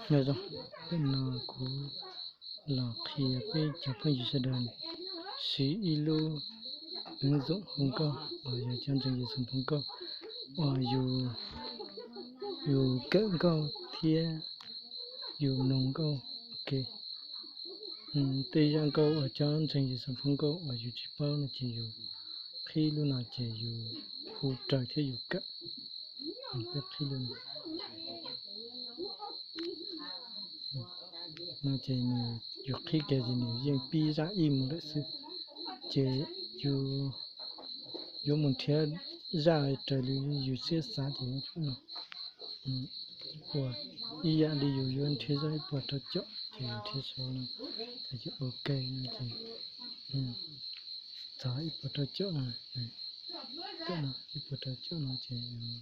Nyob zoo, ntawm no kuv los qhia peb cov phooj ywg sawv daws siv ib lub ứng dụng Home Code uas yog cov ntseeg Yexus Phoo Nkauj uas yus kawm nkauj thiab yus mloog nkauj. Ok, tej zaj nkauj uas cov ntseeg Yexus Phoo Nkauj uas yus tsis paub no ces yus qhib lub no ces yus hu raws thiab yus kawm. Peb qhib lub no ces nws, yus qhib kiag ces nws yeej pib zaj ib mus lawm xwb. Ces yus yuav mus nrhiav zaj raws li yus siab xav ces ib puas, ib yam li yus yuav nrhiav zaj ib puas rau caum ces yus nrhiav sau no, ces ok no ces txog ib puas rau caum no, ib puas rau caum no ces yus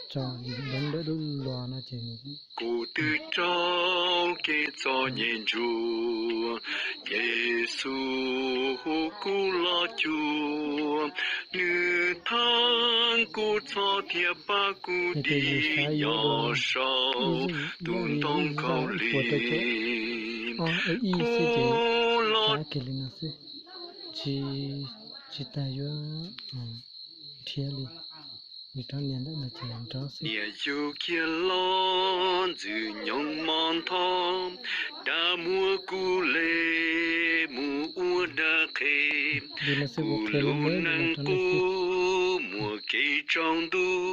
tso yus ntaub ntawm lub luas no ces kuv twb raug kev txom nyem ntsuag, Yexus hu kuv los cuag, nws thab kuv txhoj thiab pab kuv dim nyob saum tus ntoo khaub lig. Kuv los kiag li no xwb, tsis tas yuav nrhiav li, vim rau niam ntawm no ces nrov xwb. Niam yug kiag los ntxwg nyoog mos nthos, dag muab kuv le mus ua dag qhe, kuv lub neej qub muaj kev tsaus ntuj.